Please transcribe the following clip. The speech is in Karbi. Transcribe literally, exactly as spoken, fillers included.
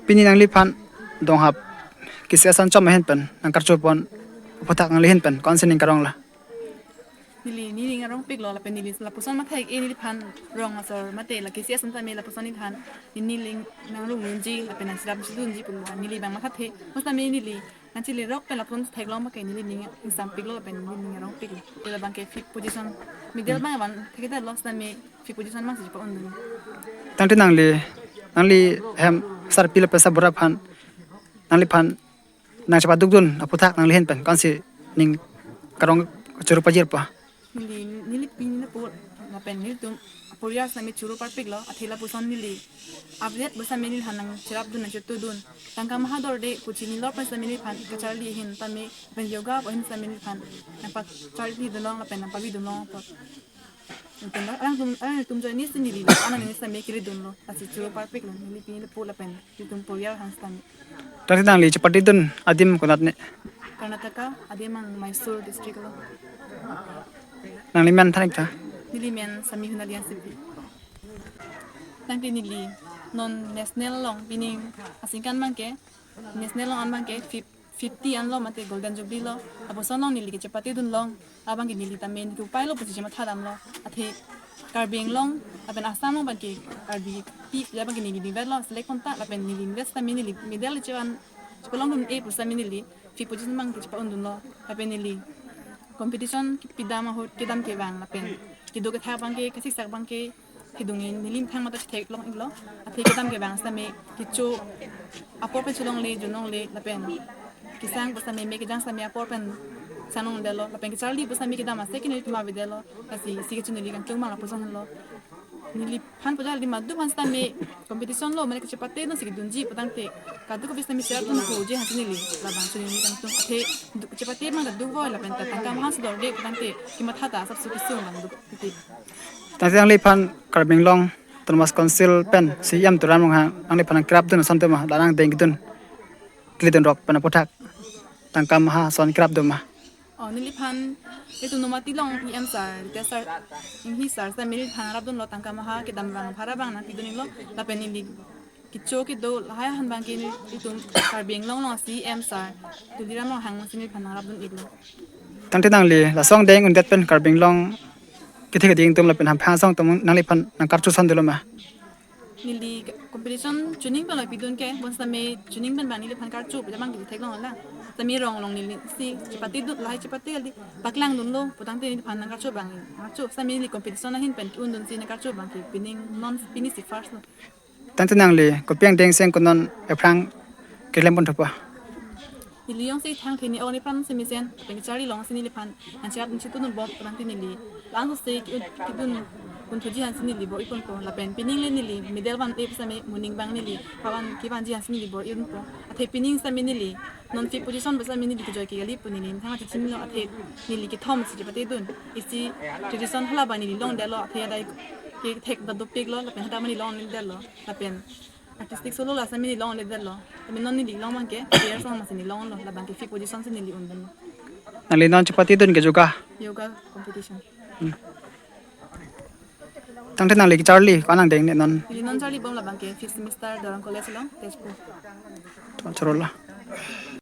Pini nangliphan donghap K C S an chom ahin pen nangkarchupon aphuthak nangli ahin pen ko-ansi ning karong la? Neli, neli ning arongpiklo lapen neli lapuson matha-ik-e, neliphan rong asor mate la K C S an tame lapuson neliphan neli ning nangrung nunji lapen nangcherap chedunji pulo, neli bang mathathe. Bonsitame neli nangchilirok pen lapuson theklong abangke neli ning ingsampiklo lapen neli ning arongpiklo. Te labangke fifth position, medal bang avan thekthedetlo, sitame fifth position bangsi chepa-undun. Tangte nangli, nangli hem sarpi lapen sarbura aphan, nangliphan nangchepadukdun aphuthak nangli ahin pen ko-ansi ning karong choro pajirpo? Neli, neli pini lapu lapen nelitum aporial sitame choro parpiklo, athe lapuson neli update bonsitame neliphan nangcherapdun nangchetudun. Tangka maha dorde pu chinilo pen sitame neliphan kacharli ahin tame pen yoga pu ahin sitame neliphan nangpacharlidunlong lapen nangpavidunlong apot. Lapen alangtum, alangtum ajoine si neli la anang neli sitame kiridunlo, lasi choro parpiklo, neli pini lapu lapen nelitum aporial aphan sitame. Tangte nangli chepatidun adim konat ne? Karnataka, adim abang Mysore district lo. Nangli men than-ik tha? Neli men Sami Hunali Ansipi. Tangte neli non national along pining aningkan abangke, national along an abangke fif-, fifty anlo mate Golden Jubilee lo. Lapuson along neli kachepatidunlong abangke neli tame neli upailo pusi chematha damlo. Athe Karbi Anglong lapen Assam along abangke Karbipi abangke neli invest lo, select ponta lapen neli invest tame neli medal chevan chepalongdun-e pu sitame neli fifth position abangke chepa-undunlo. Lapen neli competition kipidam ahut kedam kevang lapen kedo kethak abangke kasiksak abangke kedung-e, neli methang matha chetheklong-iklo. Athe kedam kevang sitame kecho apor pen chelongle junlongle lapen kesang pu sitame me kejang sitame apor pen sanglongledetlo lapen kacharli pu sitame kedam ase ke nelitum avedetlo. Lasi isi kachiningri kangtung abang lapuson henlo. Neliphan pu jali madu aphan sitame competition lo mane kachepatedunsi kedunji pu tangte kadokave sitame cherapdun puji aphansi neli labang chiningri kangtung. Athe du-, chepate abang ta dukvoi lapen ta tangka maha si dorde pu tangte kematha ta asapso kesung abang duk. Tangte nangliphan Karbi Anglong Autonomous Council pen C E M Tuliram Ronghang nangliphan nangkerapdun ason do ma, la nangdengdun, kelidunrok pen aphuthak tangka maha ason kerapdun ma? Oh, neliphan itum Nomati along E M sir, Ritesh sir, Enghi sir sitame neliphan nangrapdunlo, tangka maha kedam abang phara abang nangpidun-iklo lapen neli kecho kedo lahai aphan abangke itum Karbi Anglong along C E M sir Tuliram Ronghang si neliphan nangrapdun-iklo. Tangte nangli laso angdeng undet pen Karbi Anglong kethe keding atum lapen hamphang asong atum nangliphan nangkarchu son dolo ma? Neli competition chuning pen lo pidun ke, bonsitame chuning pen abang neliphan karchu pu abang ketheklong la. Sitame rong along neli si chepatedun, lahai chepate kali, paklangdunlo pu tangte neliphan nangkarchu abang nangkarchu. Sitame neli competition ahin pen undunsi nangkarchu abangke pining non pini si first lo. Tangte nangli kopi angdeng seng konon ephrang keklem pon thupo? Neli jongsi thang thini oni pran si mesen, lapen kacharlilongsi neliphan nangcherap nangchetudunbom pu tangte neli la-an sose ki-, kidun ponthuji aphansi neli bor-iponpo. Lapen pining le neli medal van-e pu sitame moning abang neli pavan kevanji aphansi neli bor-iponpo. Athe pining sitame neli non fifth position pu sitame neli kejoi ke kali pu neli methang chechinilo, athe neli kethom si chepatedun. Isi tradition hala abang neli longledetlo, athe adai kethek ta dopiklo lapen hadak abang neli longledetlo. Lapen artistic solo la sitame neli longledetlo. Tame non neli long abangke player song masi neli longlo, labangke fifth position si neli undunlo. Nangli non chepatedun ke yoga? Yoga competition. Hmm. Tangte nangli kacharli ko-an angdeng ne non? Neli non charlibom labangke fifth semester Dorong College along, Tezpur. To choro la.